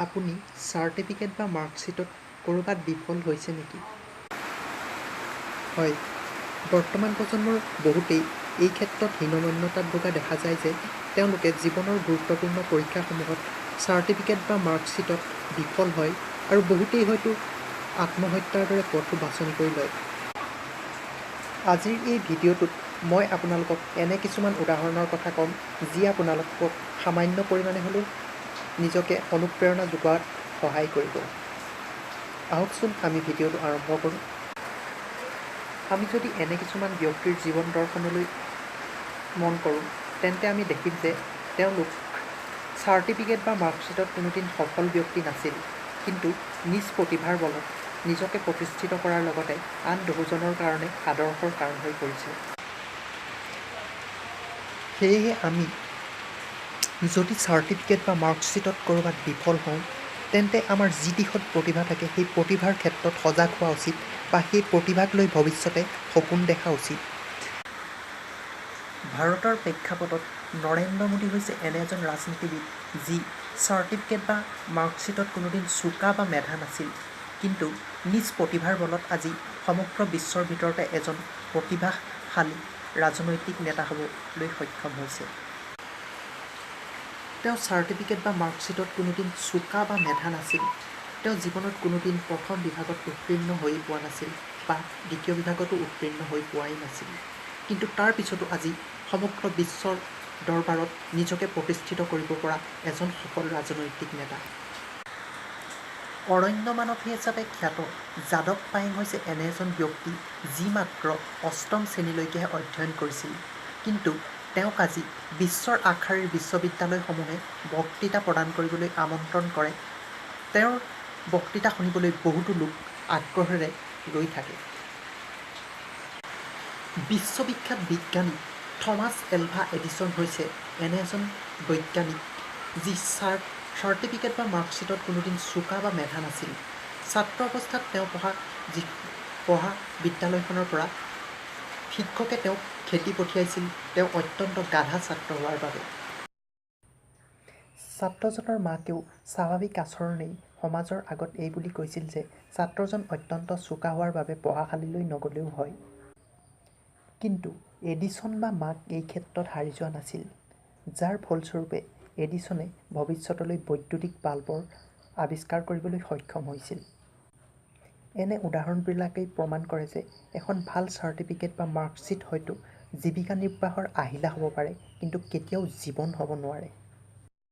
আপুনি চাৰ্টিফিকেট বা মাৰ্কশ্বিটত ক'ৰবাত বিফল হৈছে নেকি? হয়, বৰ্তমান প্ৰজন্মৰ বহুতেই এই ক্ষেত্ৰত হীনমন্যতাত ভোগা দেখা যায় যে তেওঁলোকে জীৱনৰ গুৰুত্বপূৰ্ণ পৰীক্ষাসমূহত চাৰ্টিফিকেট বা মাৰ্কশ্বিটত বিফল হয় আৰু বহুতেই হয়তো আত্মহত্যাৰ দৰে পথো বাছনি কৰি লয়। আজিৰ এই ভিডিঅ'টোত মই আপোনালোকক এনে কিছুমান উদাহৰণৰ কথা ক'ম যি আপোনালোকক সামান্য পৰিমাণে হ'লেও নিজকে অনুপ্ৰেৰণা যোগোৱাত সহায় কৰিব। আহকচোন আমি ভিডিঅ'টো আৰম্ভ কৰোঁ। আমি যদি এনে কিছুমান ব্যক্তিৰ জীৱন দৰ্শনলৈ মন কৰোঁ, তেন্তে আমি দেখিম যে তেওঁলোক চাৰ্টিফিকেট বা মাৰ্কশ্বিটত কোনোদিন সফল ব্যক্তি নাছিল, কিন্তু নিজ প্ৰতিভাৰ বলত নিজকে প্ৰতিষ্ঠিত কৰাৰ লগতে আন বহুজনৰ কাৰণে আদৰ্শৰ কাৰণ হৈ পৰিছে। সেয়েহে আমি যদি চাৰ্টিফিকেট বা মাৰ্কশ্বিটত ক'ৰবাত বিফল হওঁ, তেন্তে আমাৰ যি দিশত প্ৰতিভা থাকে সেই প্ৰতিভাৰ ক্ষেত্ৰত সজাগ হোৱা উচিত বা সেই প্ৰতিভাক লৈ ভৱিষ্যতে সপোন দেখা উচিত। ভাৰতৰ প্ৰেক্ষাপটত নৰেন্দ্ৰ মোদী হৈছে এনে এজন ৰাজনীতিবিদ যি চাৰ্টিফিকেট বা মাৰ্কশ্বিটত কোনোদিন চোকা বা মেধা নাছিল, কিন্তু নিজ প্ৰতিভাৰ বলত আজি সমগ্ৰ বিশ্বৰ ভিতৰতে এজন প্ৰতিভাশালী ৰাজনৈতিক নেতা হ'বলৈ সক্ষম হৈছে। তেওঁ চাৰ্টিফিকেট বা মাৰ্কশ্বিটত কোনোদিন চোকা বা মেধা নাছিল। তেওঁ জীৱনত কোনোদিন প্ৰথম বিভাগত উত্তীৰ্ণ হৈয়ে পোৱা নাছিল বা দ্বিতীয় বিভাগতো উত্তীৰ্ণ হৈ পোৱাই নাছিল, কিন্তু তাৰ পিছতো আজি সমগ্ৰ বিশ্বৰ দৰবাৰত নিজকে প্ৰতিষ্ঠিত কৰিব পৰা এজন সফল ৰাজনৈতিক নেতা। অৰণ্য মানৱ হিচাপে খ্যাত যাদৱ পায়েং হৈছে এনে এজন ব্যক্তি যি মাত্ৰ অষ্টম শ্ৰেণীলৈকেহে অধ্যয়ন কৰিছিল, কিন্তু তেওঁক আজি বিশ্বৰ আগশাৰীৰ বিশ্ববিদ্যালয়সমূহে বক্তৃতা প্ৰদান কৰিবলৈ আমন্ত্ৰণ কৰে। তেওঁৰ বক্তৃতা শুনিবলৈ বহুতো লোক আগ্ৰহেৰে ৰৈ থাকে। বিশ্ববিখ্যাত বিজ্ঞানী থমাছ এলভা এডিছন হৈছে এনে এজন বৈজ্ঞানিক যি চাৰ্টিফিকেট বা মাৰ্কশ্বিটত কোনোদিন চোকা বা মেধা নাছিল। ছাত্ৰ অৱস্থাত তেওঁ পঢ়া বিদ্যালয়খনৰ পৰা শিক্ষকে তেওঁক খেদি পঠিয়াইছিল তেওঁ অত্যন্ত গাধা ছাত্ৰ হোৱাৰ বাবে। ছাত্ৰজনৰ মাকেও স্বাভাৱিক আচৰণেই সমাজৰ আগত এই বুলি কৈছিল যে ছাত্ৰজন অত্যন্ত চোকা হোৱাৰ বাবে পঢ়াশালিলৈ নগ'লেও হয়। কিন্তু এডিছন বা মাক এই ক্ষেত্ৰত হাৰি যোৱা নাছিল, যাৰ ফলস্বৰূপে এডিছনে ভৱিষ্যতলৈ বৈদ্যুতিক বাল্বৰ আৱিষ্কাৰ কৰিবলৈ সক্ষম হৈছিল। এনে উদাহৰণবিলাকেই প্ৰমাণ কৰে যে এখন ভাল চাৰ্টিফিকেট বা মাৰ্কশ্বিট হয়তো জীৱিকা নিৰ্বাহৰ আহিলা হ'ব পাৰে, কিন্তু কেতিয়াও জীৱন হ'ব নোৱাৰে।